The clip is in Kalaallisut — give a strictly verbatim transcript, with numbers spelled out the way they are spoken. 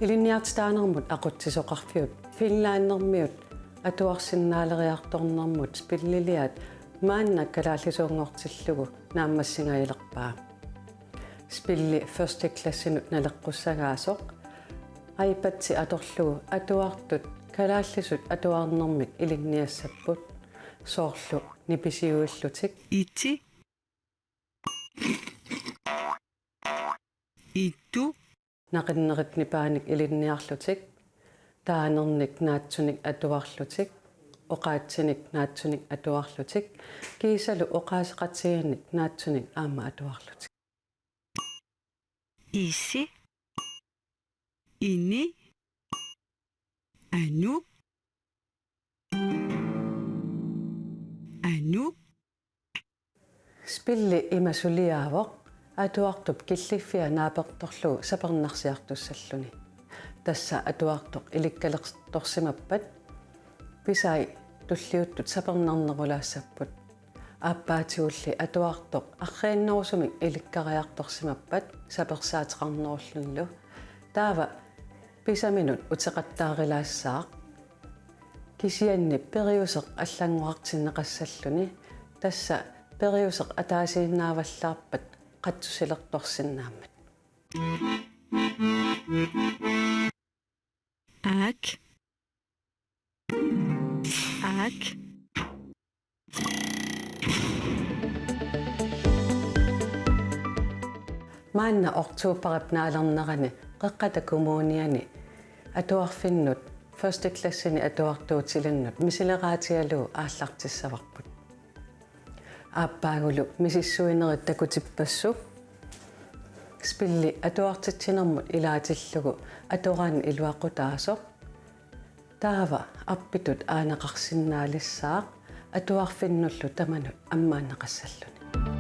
Ilinniartitaanermut aqutsisoqarfiup Finlandermiut atuarsinnaaleriartornermut spilliliat maanna kalaallisuunngortillugu naammassingajalerpaa. Spilli første klassinut naleqqussagaasoq iPad-i atorlugu atuartut kalaallisut atuarnermik ilinniassapput, soorlu nipisiuillutik, iti, itu, naqinnerit nipaanik ilinniarlutik, taanernik naatsunik atuarlutik, oqaatsinik naatsunik atuarlutik, kiisalu oqaaseqatigiinnik naatsunik aamma atuarlutik. Isi, ini, anu, anu. Spilli ima suliaavoq atuartup killiffia naapertorlugu sapernarsiartussalluni. Tassa atuartoq ilikkalertorsimappat pisai tulliuttut sapernarnerulaassapput. Aappaatigulli atuartoq arriinnerusumik ilikkariartorsimappat sapersaateqarnerullunilu. Taava pisaminut uteqattaarilaassaaq. Kisianni periuseq allanngorartinneqassalluni, tassa periuseq ataasiinnaavallaarpat qatsusilertorsinnaammat. Aak. Aak. Maanna oktoberip naalernerani Qeqqata Kommuniani atuarfinnut første klassini atuartuutilinnut misileraatigalugu aallartissavarput. Aappaagulu misissuinerit takutippassuk spilli atuartitsinermut ilaatillugu atoraanni iluaqutaasoq. Taava appitut aaneqarsinnaalissaaq atuarfinnullu tamanut ammaanneqassalluni.